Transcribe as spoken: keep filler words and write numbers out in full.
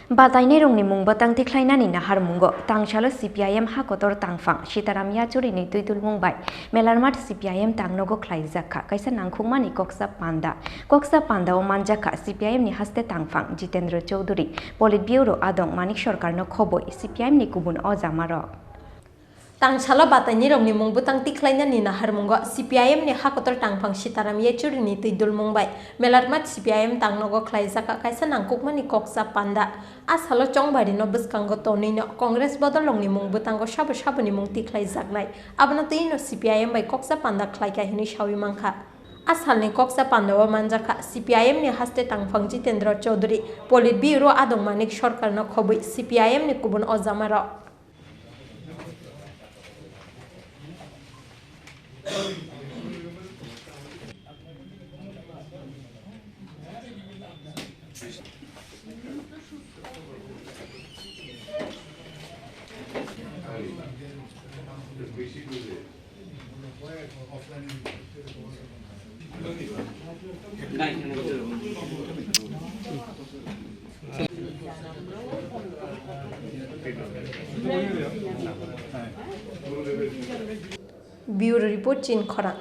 Batainairokni mung bwtang tikhlainani naharmungo tangsalo C P I M ha kotor tangphang Sitaram Yachurini twi dulmung bai Melarmat C P I M tangnogo khlaijak kha kaisa nangkhukmani koksa panda. Koksa pandao manjak kha C P I M ni haste tangphang Jitendra Chowdhury, Politburo adong Manik Sarkarno khobwi C P I M ni kubun ojamarok. Tangsalo batainirokni mung bwtang tikhlainani naharmungo C P I M ni hakotor tangphang Sitaram Yechurini twi dulmung bai Melarmat C P I M tangnogo khlaijak kaisa nangkukmani koksa panda. A salo chongbarino bwskango tonwino Congress bodolrokni mung bwtango sabo saboni mung tikhlaijaknai. Abono twino C P I M bai koksa panda khlaikha hinwi sawi mankha. A salni koksa pandao manjakha C P I M ni haste tangphang Jitendra Chowdhury, Politburo adong Manik Sarkarno khobwi C P I M ni kubun ojamarok. Bureau Report, Chin Khorang.